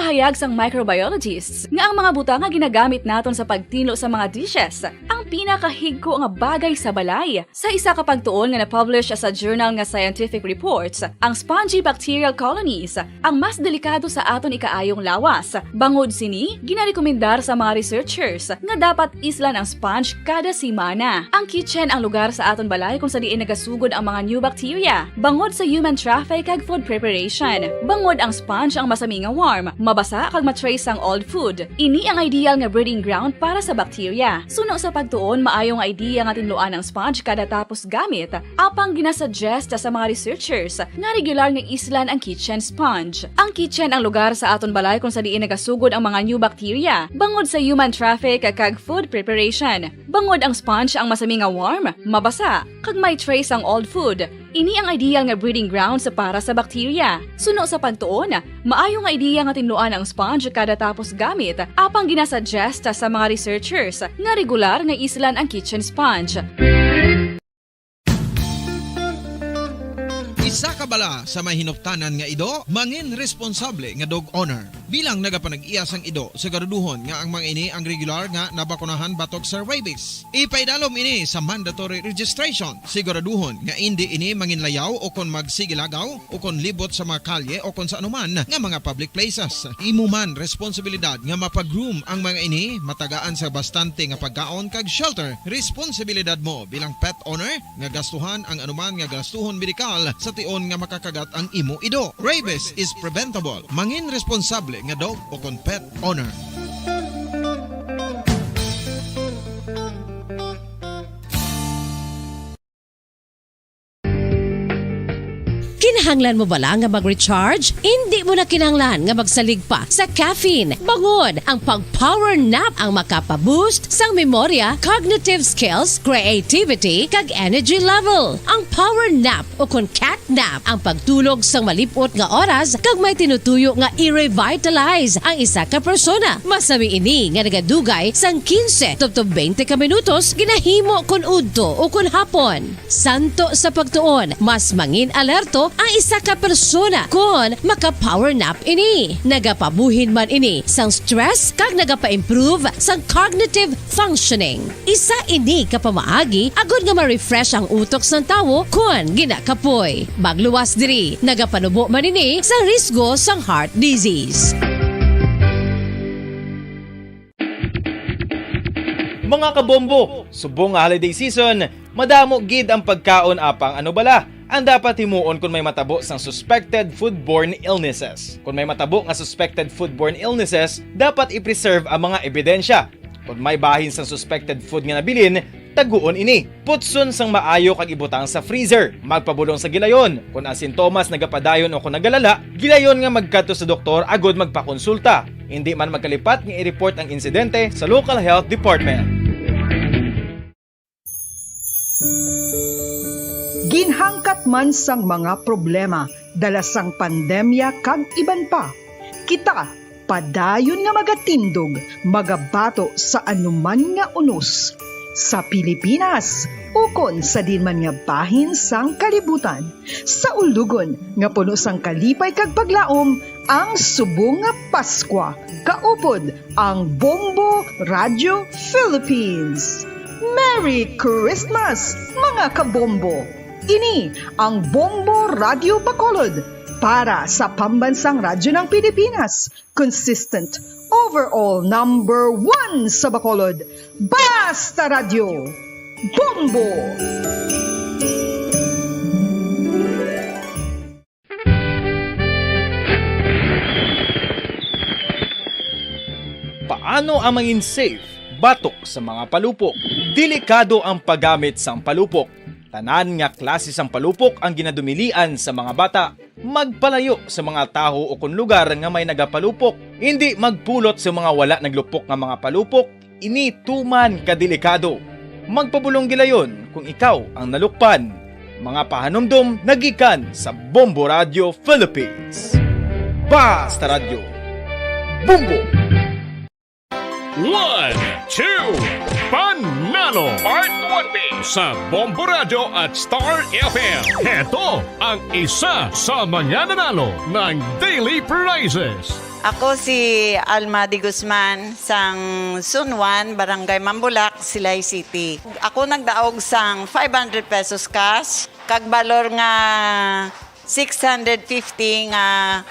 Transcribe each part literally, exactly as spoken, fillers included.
Pahayag sang microbiologists nga ang mga butang nga ginagamit naton sa pagtinlo sa mga dishes ang pinakahigko nga bagay sa balay. Sa isa ka pagtuon nga na-publish sa journal nga Scientific Reports, ang spongy bacterial colonies ang mas delikado sa aton ikaayong lawas. Bangod sini, ginarekomendar sa mga researchers nga dapat islan ang sponge kada semana. Ang kitchen ang lugar sa aton balay kung sa diin nagasugod ang mga new bacteria, bangod sa human traffic kag food preparation. Bangod ang sponge ang masami nga warm, mabasa kag ma-trace ang old food. Ini ang ideal nga breeding ground para sa bacteria. Suno sa pagtuon, maayo nga idea nga tinluan ang sponge kada tapos gamit, apang ginasuggest sa mga researchers nga regular nga islan ang kitchen sponge. Ang kitchen ang lugar sa aton balay kung sa diin nagasugod ang mga new bacteria, bangod sa human traffic kag food preparation. Bangod ang sponge ang masami nga warm, mabasa, kag may trace ang old food, ini ang ideal nga breeding grounds para sa bacteria. Suno sa pagtuon, maayo nga idea nga tinluan ang sponge kada tapos gamit, apang ginasuggest sa mga researchers nga regular nga islan ang kitchen sponge. Isa ka bala sa may hinuptanan nga ido, mangin responsable nga dog owner. Bilang nagapanag-iya sang ido, siguraduhon nga ang mga ini ang regular nga nabakunahan batok sa rabies. Ipaidalom ini sa mandatory registration. Siguraduhon nga indi ini manginlayaw o kon magsigilagaw o kon libot sa mga kalye o kon sa anuman nga mga public places. Imo man responsibilidad nga mapa-groom ang mga ini, matagaan sa bastante nga pagkaon kag shelter. Responsibilidad mo bilang pet owner nga gastuhan ang anuman nga gastuhon medikal sa tion nga makakagat ang imo ido. Rabies is preventable. Mangin responsable nga dog o kon pet owner. Kinahanglan mo bala nga mag-recharge? Indi mo na kinahanglan nga magsalig pa sa caffeine. Bangod ang pag-power nap ang makapa-boost sang memorya, cognitive skills, creativity, kag energy level. Ang power nap o kon cat nap ang pagtulog sang malip-ot nga oras kag may tinutuyo nga i-revitalize ang isa ka persona. Masami ini nga nagadugay sang quince tubtob twenty ka minutos ginahimo kon udto o kon hapon. Santo sa pagtuon, mas mangin-alerto ang isa ka persona kon maka-power nap ini. Nagapabuhin man ini sang stress kag nagapa-improve sang cognitive functioning. Isa ini ka pamaagi agod nga ma-refresh ang utok sang tawo kon ginakapoy. Magluwas diri, nagapanubo man ini sa risgo sang heart disease. Mga kabombo, subong nga holiday season, madamo gid ang pagkaon, apang ano bala ang dapat himuon kon may matabo sang suspected foodborne illnesses? Kon may matabo nga suspected foodborne illnesses, dapat i-preserve ang mga ebidensya. Kon may bahin sang suspected food nga nabilin, taguon ini. Putson sang maayo kag ibutang sa freezer. Magpabulong sa gilayon. Kon ang sintomas nagapadayon o kon nagalala, gilayon nga magkadto sa doktor agod magpakonsulta. Indi man magkalipat nga i-report ang insidente sa local health department. Ginhangkat man sang mga problema dala sang pandemya kag iban pa, kita padayon nga magatindog, magabato sa anuman nga unos, sa Pilipinas ukon sa diin man nga bahin sang kalibutan, sa ulugon nga puno sang kalipay kag paglaom ang subong nga Paskwa, kaupod ang Bombo Radio Philippines. Merry Christmas, mga kabombo! Ini ang Bombo Radio Bacolod para sa Pambansang Radyo ng Pilipinas, consistent, overall number one sa Bacolod. Basta Radyo, Bombo! Paano ang mangin safe batok sa mga palupok? Delikado ang paggamit sang palupok. Tanan nga klase sang palupok ang ginadumilian sa mga bata. Magpalayo sa mga tawo o kon lugar nga may nagapalupok. Indi magpulot sa mga wala naglupok nga mga palupok. Ini tuman ka delikado. Magpabulong gilayon kung ikaw ang nalukpan. Mga pahanumdom nagikan sa Bombo Radio Philippines. Basta Radyo, Bombo! One, two, Panalo! Part one B sa Bombo Radio at Star F M. Heto ang isa sa mga nanalo ng daily prizes. Ako si Alma de Guzman, sang Sunwan, Barangay Mambulak, Silay City. Ako nagdaog sang five hundred pesos cash, kag balor nga six hundred fifty nga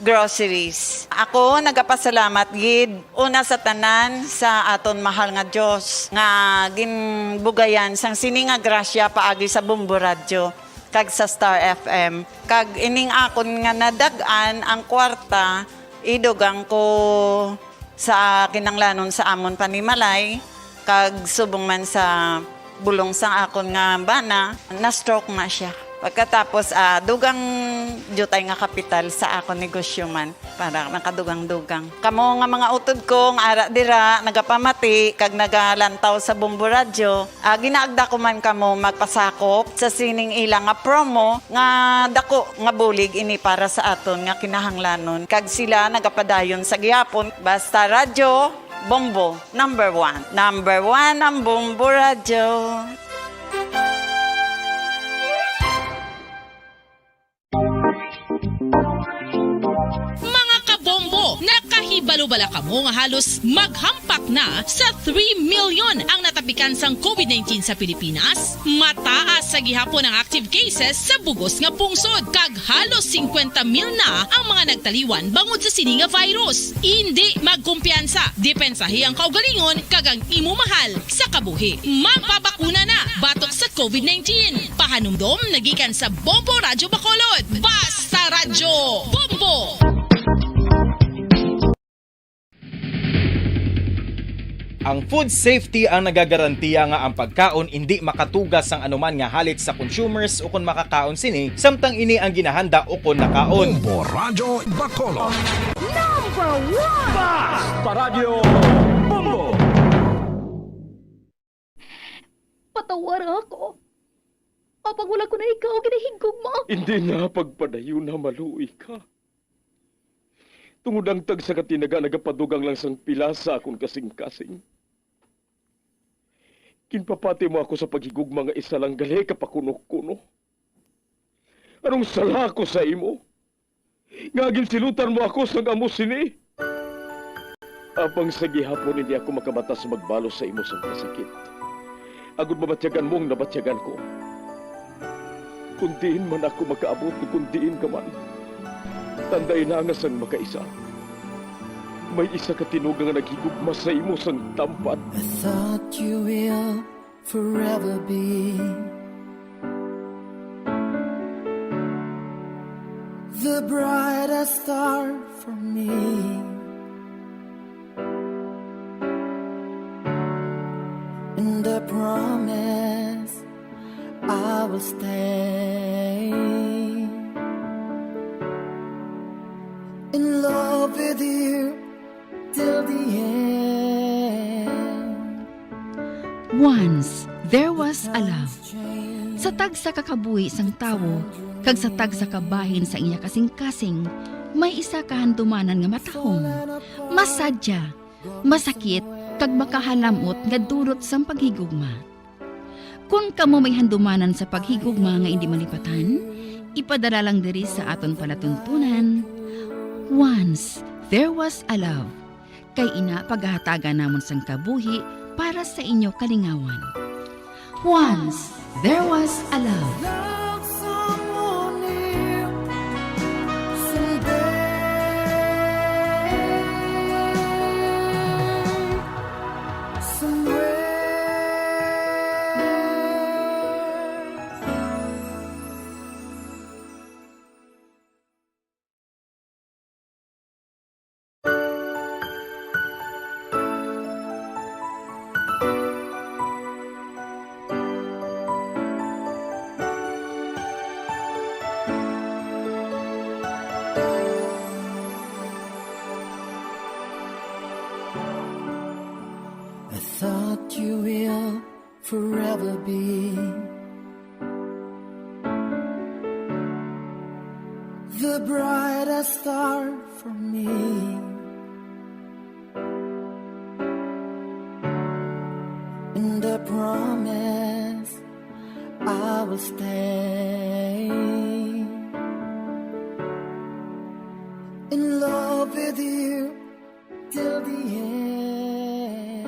groceries. Ako nagapasalamat gid una sa tanan sa aton mahal nga Dios nga ginbugayan sang sini nga grasya paagi sa Bombo Radyo kag sa Star F M. Kag ining akon nga nadag-an ang kwarta, idugang ko sa kinanglanon sa amon panimalay, kag subong man sa bulong sang akon nga bana, na-stroke na siya. Pagkatapos, ah, dugang diutay nga kapital sa akon negosyo man, para nakadugang-dugang. Kamo nga mga utod ko nga ara dira, nagapamati kag nagalantaw sa Bombo Radyo, ah, ginaagda ko man kamo magpasakop sa sining ila nga promo nga dako nga bulig ini para sa aton nga kinahanglanon, kag sila nagapadayon sa gihapon. Basta Radyo Bombo, number one. Number one ang Bombo Radyo. Mga kabombo, nakahibalo bala kamo nga halos maghampak na sa three million ang natapikan sang covid nineteen sa Pilipinas? Mataas sa gihapon ang active cases sa bugos nga pungsod, kag halos singkwenta mil na ang mga nagtaliwan bangod sa sini nga virus. Indi magkumpiyansa, depensahi ang kaugalingon kag ang imo mahal sa kabuhi. Magpabakuna na batok sa covid nineteen. Pahanumdom nagikan sa Bombo Radyo Bacolod. Basta Radyo Bombo! Ang food safety ang nagagarantiya nga ang pagkaon indi makatuga sang anuman nga halit sa consumers ukon makakaon sini, samtang ini ang ginahanda ukon nakaon. Bombo Radyo Bacolod. Number one! Basta Radyo Bombo! Patawara ako. Apang wala ko na ikaw ginahigugma. Hindi na pagpadayon na maluoy ka. Tungod ang tagsa ka tinaga nagapadugang lang sang pila sa akon kasing-kasing. Ginpapati mo ako sa paghigugma nga isa lang gali ka pakuno-kuno. Anong sala ako sa imo? Nga ginsilutan mo ako sang amo sini? Apang sa gihapon hindi ako makabatas magbalos sa imo sang pasakit, agod mabatyagan mo ang nabatyagan ko. Kung diin man ako makaabot, kung diin ka man, tanday na nga sang makaisa, may isa ka tinuga nga naghigugma sa imo sang tampad. I thought you will forever be the brightest star for me. And I promise I will stay in love with you till the end. Once, there was a love. Sa tagsa ka kabuhi sang tawo, kag sa tagsa ka bahin sa iya kasing-kasing, may isa ka handumanan nga matahom, masadya, masakit, kag makahalam-ot nga dulot sang paghigugma. Kon kamo may handumanan sa paghigugma nga indi malipatan, ipadala lang diri sa aton palatuntunan, Once There Was a Love. Kay ina, pagahatagan namon sang kabuhi para sa inyo kalingawan. Once There Was a Love. Love someone new someday. Somewhere. I thought you will forever be the brightest star for me. And I promise I will stay in love with you. Till the end.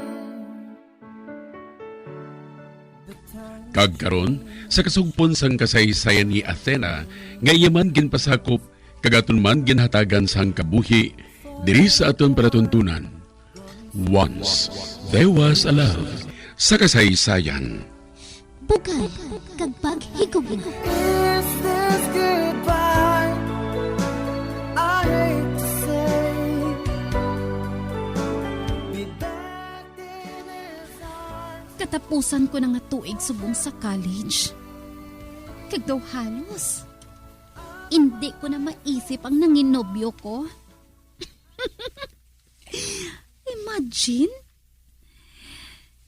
Kag karon, sa kasugpon sang kasaysayan ni Athena, nga iya man ginpasakop, kag aton man ginhatagan sang kabuhi, diri sa aton palatuntunan. Once There Was a Love, sa kasaysayan. Bugay kag paghigugma. Is this goodbye? I hate to say. Be back in his arms. Katapusan ko na nga tuig subong sa college. Kag daw halos, indi ko na maisip ang nanginobyo ko. Imagine?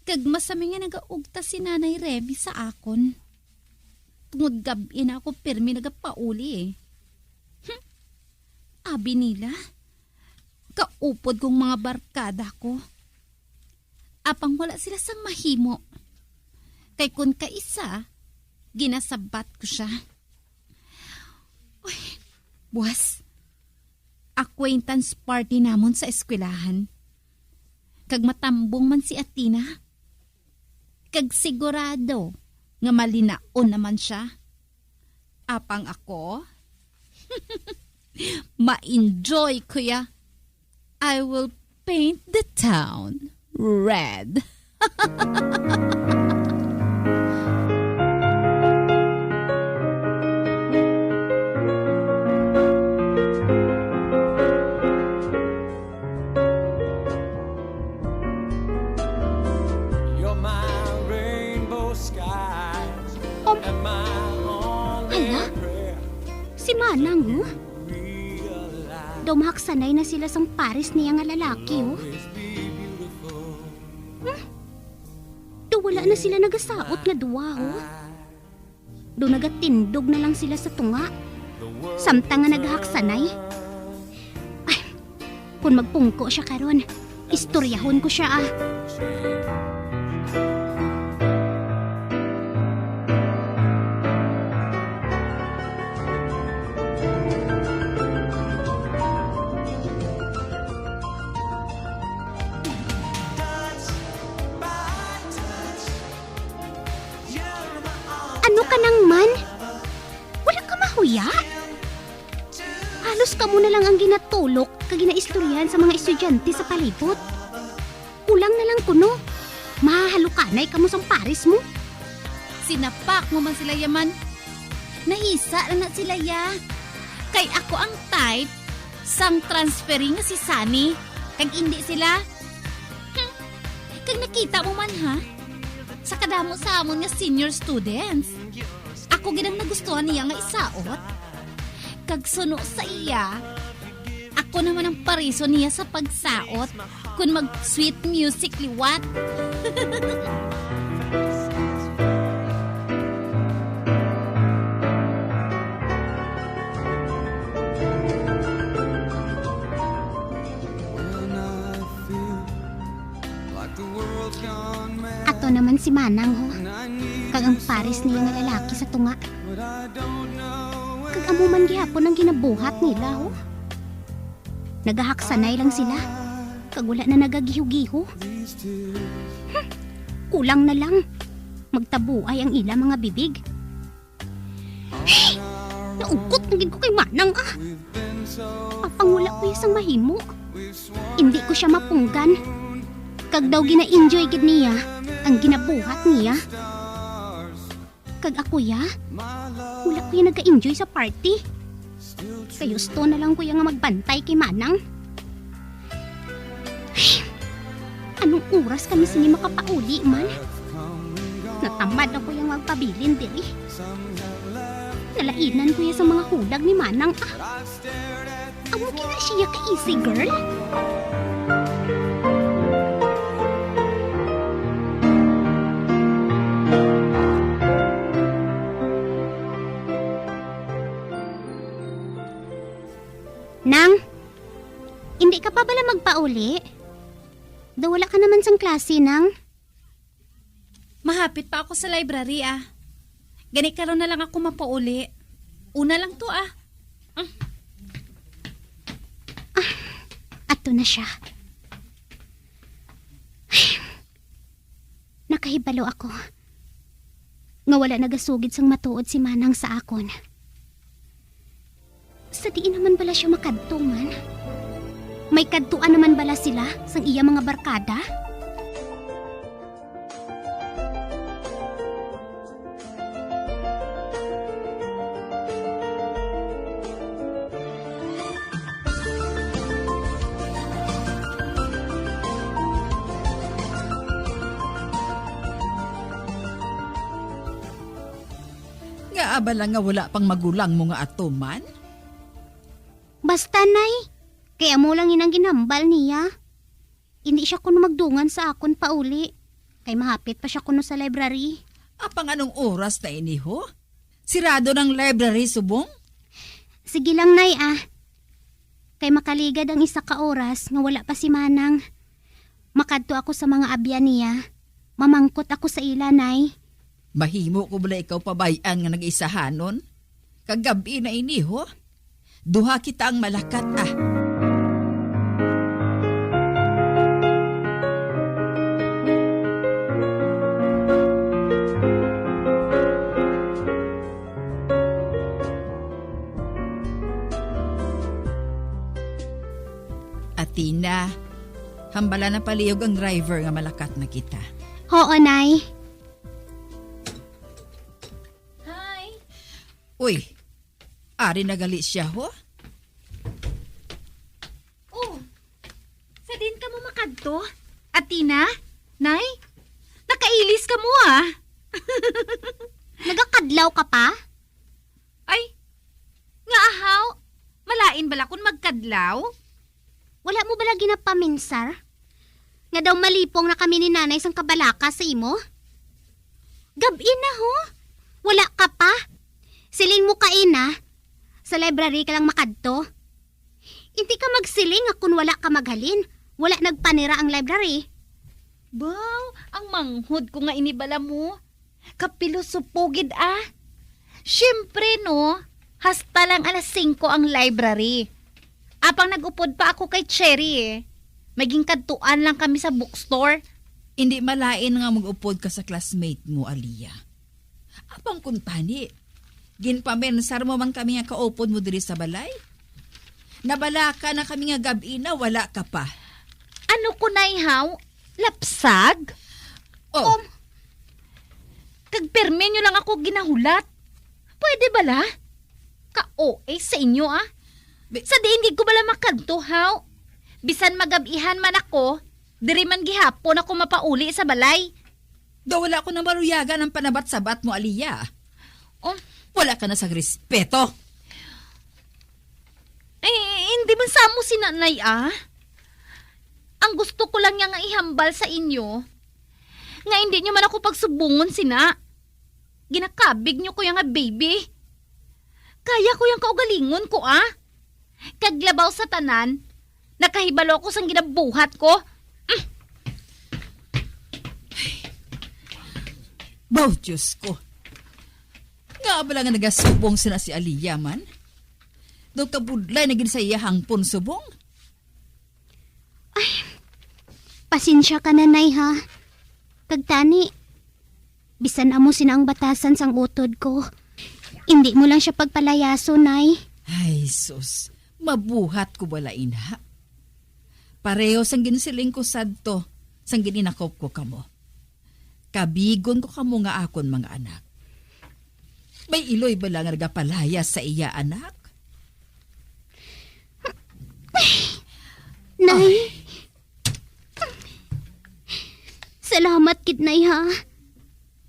Kag masami nga nagaugta si Nanay Remy sa akon. Tungod gab-i na ako pirmi nagapauli, eh. Hmm. Abi nila, kaupod kong mga barkada ko. Apang wala sila sang mahimo. Kay kun kaisa, ginasabat ko siya. Uy, buwas. Acquaintance party namon sa eskwelahan. Kag matambong man si Athena. Kag sigurado nga malinaon naman siya. Apang ako, ma-enjoy ko ya. I will paint the town red. You're my rainbow skies. Um, and my only hala? Prayer. Si Manang, oh. Daw mahaksanay na sila sang pares niya nga lalaki, oh. Hmm? Daw wala na sila nagasaot nga duwa, oh. Daw nagatindog na lang sila sa tunga, samtang nga nagahaksanay. Ay, kung magpungko siya karon, istoryahon ko siya, ah. Ano ka nang man? Wala ka mahuya? Halos kamo na lang ang ginatulok kag ginaistoryahan sa mga estudyante sa palibot. Kulang na lang kuno, mahahalukanay kamo sang pares mo. Sinapak mo man sila, ya man. Nahisa na na sila, ya. Kay ako ang type sang transferi nga si Sunny, kag indi sila. Hmm. Kag nakita mo man, ha? Sa kadamo sa amon nga senior students, ako gid ang nagustuhan niya nga isaot. Kag suno sa iya, ako naman ang parison niya sa pagsaot, kun mag-sweet music liwat. Ato naman si Manang, ho, kag ang pares niya nga lalaki sa tunga. Kag amo man gihapon ang ginabuhat nila, ho. Nagahaksanay lang sila, kag wala na nagagiho-giho. Hmm, kulang na lang, magtabuay ang ila mga bibig. Naugot na gid ko kay Manang, ah. Apang wala ko iya sang mahimo. Indi ko siya mapunggan. Kag daw gina-enjoy gid niya ang ginabuhat niya. Kag ako, ya? Wala ko ya naga-enjoy sa party. Kay husto na lang ko ya nga magbantay kay Manang. Ay, anong oras kami sini makapauli man? Natamad ako yang magpabilin diri. Nalainan ko ya sa mga hulag ni Manang, ah. Amo gina siya ka easy girl? Nang, hindi ka pa bala magpauli? Daw wala ka naman sang klase, Nang. Mahapit pa ako sa library, ah. Gani karon na lang ako mapauli. Una lang to, ah. Mm. Ah, ato na siya. Hibalo ako nga wala nagasugid sang matuod si Manang sa akon. Sa diin naman bala siya makadto man? May kadtuan naman bala sila sang iya mga barkada? Ngaa bala nga wala pang magulang mo nga atuman? Basta, Nay. Kay amo lang inang ginhambal niya. Indi siya kuno magdungan sa akon pauli. Kay mahapit pa siya kuno sa library. Apang anong oras na ini, ho? Sirado ng library subong? Sige lang, Nay, ah. Kay makaligad ang isa ka oras nga wala pa si Manang. Makadto ako sa mga abyan niya. Mamangkot ako sa ila, Nay. Mahimo ko bala ikaw pabay-an nga nag-isahanon? Kag gab-i na ini, ho? Duha kita ang malakat, ah. Athena, hambala na palihog ang driver nga malakat na kita. Oo, Nay. Hi. Uy, ari na gali siya, ho? Oh, sa din ka mo makadto? Athena? Nay? Nakailis ka mo, ah. Nagakadlaw ka pa? Ay, nga ahaw, malain bala kun magkadlaw? Wala mo bala ginapaminsar? Nga daw malipong na kami ni Nanay sang kabalaka sa imo? Gab-i na, ho? Wala ka pa? Siling mo kaina, sa library ka lang makadto. Hindi ka magsiling nga kun wala ka maghalin, wala nagpanira ang library. Baw, ang manghod ko nga inibala mo. Kapilosopo gid, ah. Siyempre, no, hasta lang alas singko ang library. Apang nag-upod pa ako kay Cherry, eh. May ginkadtuan lang kami sa bookstore. Hindi malain nga mag-upod ka sa classmate mo, Aliyah. Apang kuntani, ginpamensar mo man kami nga kaupod mo diri sa balay? Nabalaka na kami nga gab-i na wala ka pa. Ano ko, Nay, haw? Lapsag? Oh. Um, kag permi nyo lang ako ginahulat. Pwede bala? Ka-O A sa inyo, ah. Bi- Sa diin gid ko bala makadto, haw? Bisan magab-ihan man ako, diri man gihapon ako mapauli sa balay. Daw wala ko na maruyagan ang panabat-sabat mo, Aliyah. Oh. Wala ka na sa respeto. Eh, hindi man sa amo si Nanay, ah. Ang gusto ko lang niya nga ihambal sa inyo, nga hindi niyo man ako pagsubungon sina. Ginakabig niyo ko ya nga baby. Kaya ko yang kaugalingon ko, ah. Kag labaw sa tanan, nakahibalo ako sang ginabuhat ko. Mm. Baw, Diyos ko. Nga bala nga nagasubong sina si Aliyah man? Daw kabudlay na gid sa iya hangpon subong? Ay, pasensya ka na, Nay, ha? Kag tani, bisan amo sina ang batasan sang utod ko, indi mo lang siya pagpalayason, Nay. Ay, sus. Mabuhat ko bala, ina. Pareho sang ginsiling ko sadto, sang gininakop ko kamo. Kabigon ko kamo nga akon mga anak. May iloy bala nga nagapalayas sa iya anak? Nay. Ay. Salamat gid, Nay, ha?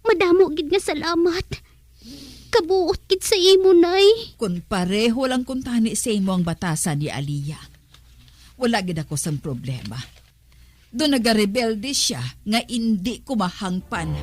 Madamo gid nga salamat. Kabuot gid sa imo, Nay. Kon pareho lang kuntani sa imo ang batasan ni Aliyah, wala gid ako sang problema. Do nagarebelde siya nga indi ko mahangpan.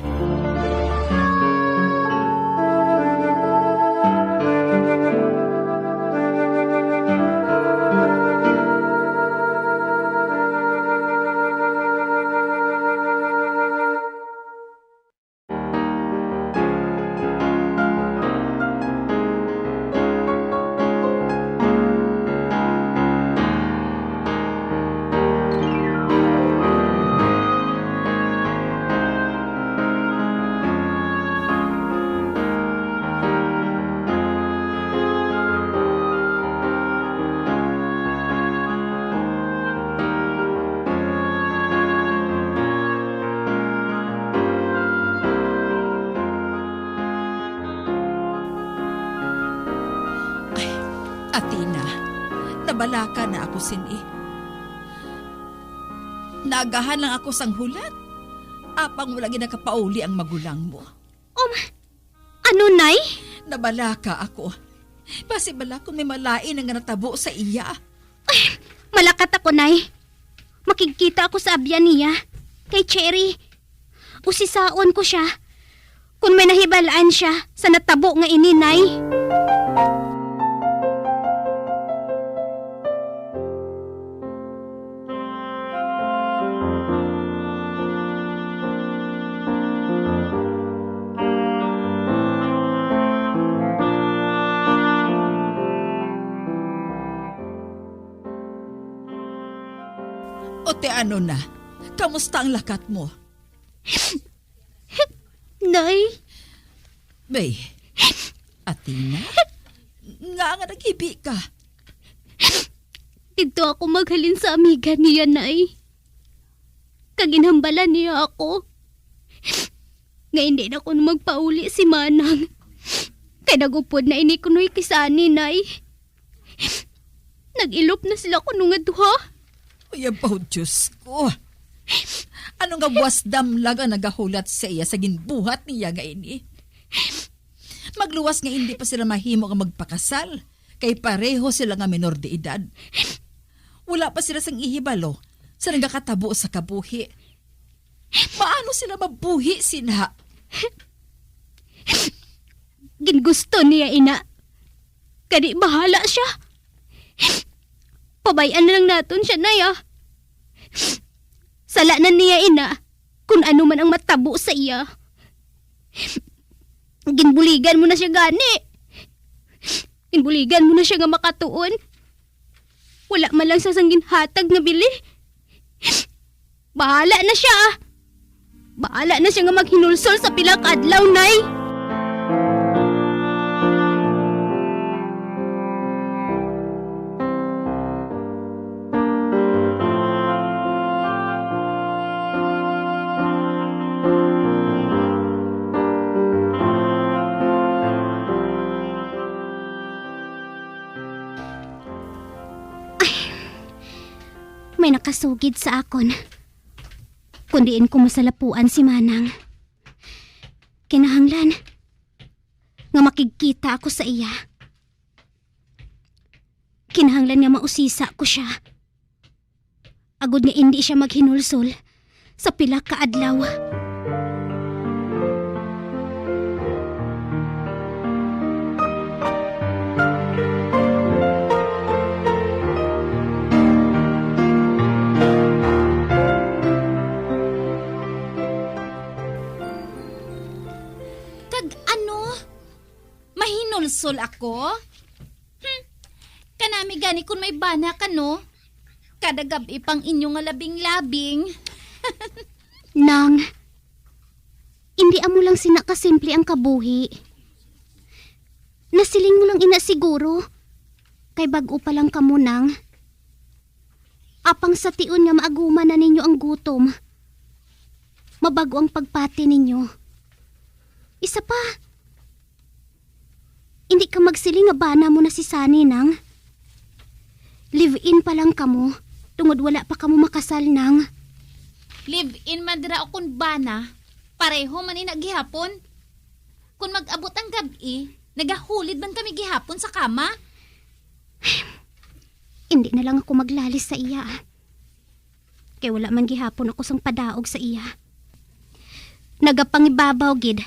Balaka na ako sini. Naagahan lang ako sang hulat, apang wala gid nakapauli ang magulang mo. Um, ano, Nay? Nabalaka ako. Basi bala kung may malain nga natabo sa iya. Ay, malakat ako, Nay. Makigkita ako sa abyan niya, kay Cherry. Usisaon ko siya kung may nahibalaan siya sa natabo nga ini, Nay. O ti ano na? Kamusta ang lakat mo? Nay. Bay, Athena? Nga nga naghibi ka? Didto ako maghalin sa amiga niya, Nay. Kag ginhambalan niya ako nga hindi na kuno magpauli si Manang. Kay nag-upod na ini kunoy kay Sunny, Nay. Nag-ilop na sila kuno nga duha. Ay, abaw, Diyos ko. Ano nga wasdam lang ang nagahulat sa iya sa ginbuhat niya nga ini? Magluwas nga hindi pa sila mahimo nga magpakasal, kay pareho sila nga menor de edad. Wala pa sila sang ihibalo sa nagakatabo sa kabuhi. Paano sila mabuhi sina? Gingusto niya ina. Kani bahala siya. Pabay-an na lang naton siya, Nay, ah. Sala na niya ina kung ano man ang matabo sa iya. Ginbuligan mo na siya gani. Ginbuligan mo na siya nga makatuon. Wala man lang sa sang ginhatag nga bili. Bahala na siya, ah. Bahala na siya nga maghinulsol sa pila ka adlaw, Nay. Ay, may nakasugid sa akon. Kun diin ko masalapuan si Manang, kinahanglan nga makigkita ako sa iya. Kinahanglan nga mausisa ko siya, agod nga indi siya maghinulsol sa pila ka adlaw. Kag ano? Mahinulsol ako? Hmm. Kanami gani kun may bana ka, no? Kada gab-i pang inyo nga labing-labing. Nang, indi amo lang sina kasimple ang kabuhi. Nasiling mo lang ina siguro, kay bag-o pa lang kamo, Nang. Apang sa tion nga maaguman na ninyo ang gutom, mabag-o ang pagpati ninyo. Isa pa, indi ka magsiling nga bana mo na si Sunny, Nang. Live-in pa lang kamo, tungod wala pa kamo makasal, Nang. Live-in man dira o kon bana, pareho man ina gihapon. Kon mag-abot ang gab-i, nagahulid man kami gihapon sa kama. Indi na lang ako maglalis sa iya, ah. Kay wala man gihapon ako sang padaog sa iya. Nagapangibabaw gid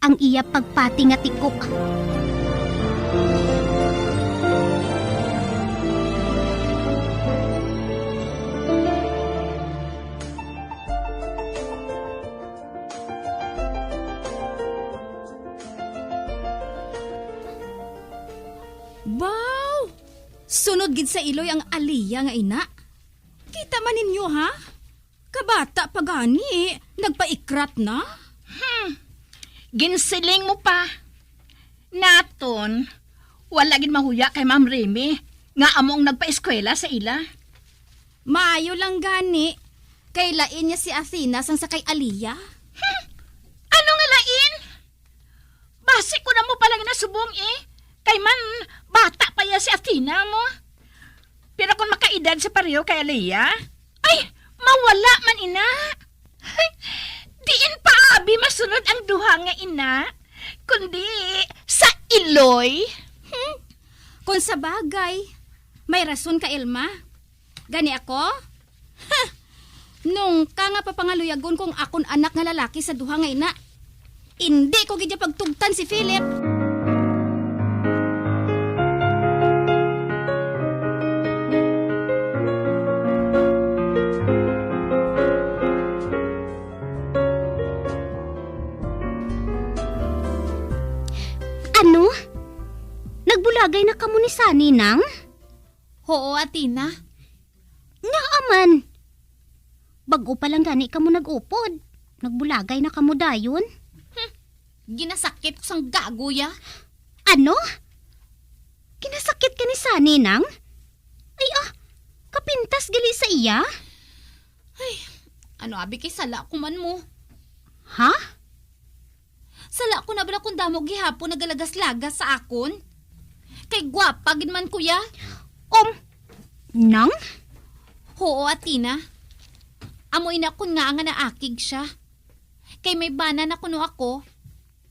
ang iya pagpati nga tiko. Baw! Sunod gid sa iloy ang Aliyah nga ina. Kita man ninyo, ha? Kabata pa gani, nagpaikrat na. Hmm. Ginsiling mo pa. Naton, wala gid mahuya kay Ma'am Remy nga amo ang nagpaeskwela sa ila. Maayo lang gani, kay lain niya si Athena sang sa kay Aliyah. Hmm. Ano nga lain? Basi ko na mo pala ginasubong, eh. Kay man, bata pa iya si Athena mo. Pero kung makaedad sa pareho kay Aliyah, ay, mawala man ina. Ay, diin pa abi masunod ang duha nga ina, kundi sa iloy. Hmm. Kung sa bagay, may rason ka, Elma. Gani ako? Ha! Nungka nga papangaluyagon kong akon anak nga lalaki sa duha nga ina. Indi ko gid niya pagtugtan si Philip. Ano? Nagbulagay na kamo ni Sunny, Nang? Oo, Athena. Ngaa man? Bag-o pa lang gani kamo nag-upod. Nagbulagay na kamo dayon. Hmm. Ginasakit ko sang gago ya. Ano? Ginasakit ka ni Sunny, Nang? Ay, ah, kapintas gali sa iya? Ay, ano abi kay sala ko man mo? Ha? Sala ko na bala kung damo gihapon nagalagas-lagas sa akon? Kay gwapa gid man ko ya. Um, Nang? Oo, Athena. Amo ina kon ngaa nga naakig siya. Kay may bana na kuno ako,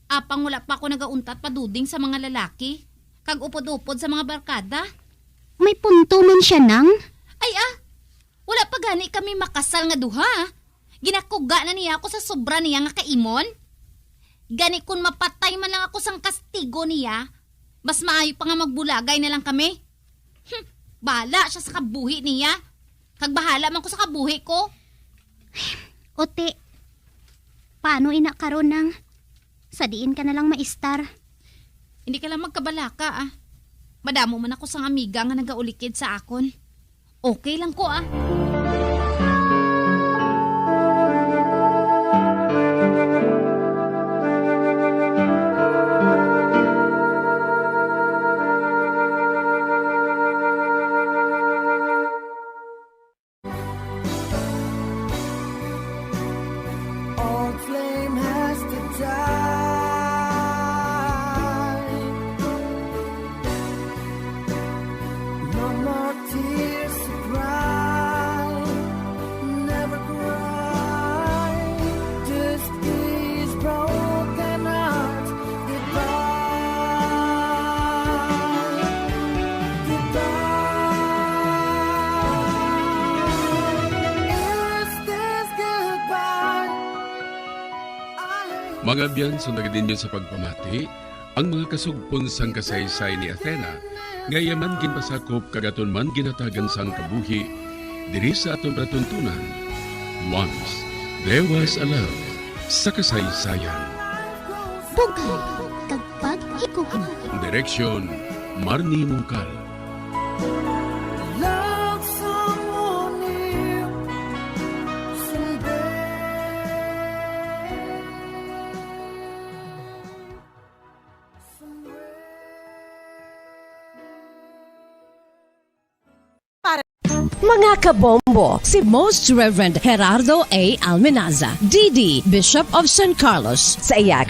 apang wala pa ako nagauntat paduding sa mga lalaki, kag upod-upod sa mga barkada. May punto man siya, Nang. Ay, ah, wala pa gani kami makasal nga duha. Ginakuga na niya ako sa sobra niya nga kaimon. Gani, kon mapatay man lang ako sang kastigo niya, mas maayo pa nga magbulagay na lang kami. Hmm, bahala siya sa kabuhi niya. Kag bahala man ko sa kabuhi ko. Ote, paano ina karon, Nang? Sa diin ka na lang maistar? Hindi ka lang magkabalaka, ah. Madamo man ako sang amiga nga nagaulikid sa akon. Okay lang ko, ah. Old flame has to die. No more tears to cry. Never cry. This is broken heart. Goodbye. Goodbye. Is this goodbye? Mga abyan, sundagad ninyo sa pagpamati ang mga kasugpon sang kasaysay ni Athena, nga iya man ginpasakop kag aton man ginhatagan sang kabuhi diri sa aton palatuntunan. Once There Was a Love sa kasaysayan. Bugay kag pag-igugma. Direksyon, Marnie Mungkal. Love someone new someday. Mga kabombo, si Most Reverend Gerardo A. Almenaza, D D, Bishop of San Carlos, sa iya